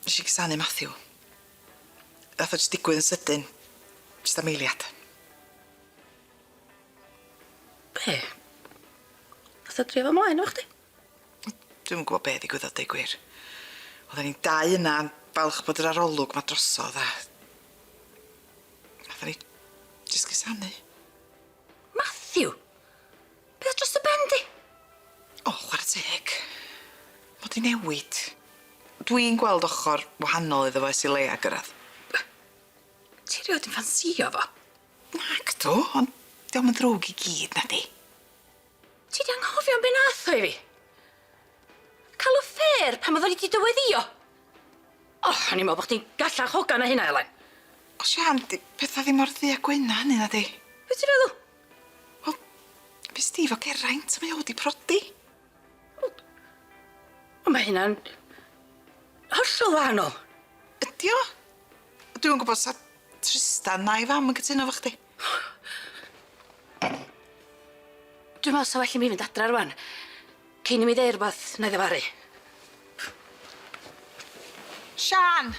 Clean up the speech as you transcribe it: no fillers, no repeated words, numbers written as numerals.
Nesh i gusanu Matthew. Nath o jyst digwydd yn sydyn. Jyst am eiliad. Be? Nath o drio fo mlaen efo chdi? Dwi'm yn gwbo be' ddigwyddodd deu gwir. Oddan ni'n dau yna yn falch bod yr arolwg 'ma drosodd a nathon ni jyst cusanu. Matthew! Be' o'dd dros dy ben di? O chware teg. Ma' di newid. Dwi'n gweld ochor wahanol iddo fo ers i Leia gyrradd. Ti rioed yn ffansïo fo? Nagdw, ond dio'm yn ddrwg i gyd nadi? Ti di anghofio am be nath o i fi? Ca'l affair pan oddwn i di dyweddïo? O, o'n i'n me'wl bo' chdi'n gallach hogan na hynna Elen. O Siân, 'di petha ddim mor ddu a gwyn a hynny nadi? Be' ti feddwl? Wel, fus di 'fo Geraint, mae o 'di prodi. Wel, ma' hynna'n hollol wahanol. Ydi o? Dwi'm yn gwbod sa Trystan na'i fam yn cytuno efo chdi. Dwi'n me'wl sa well i mi fynd adra rŵan. Cyn i mi ddeu rwbath na'i ddifaru. Siân!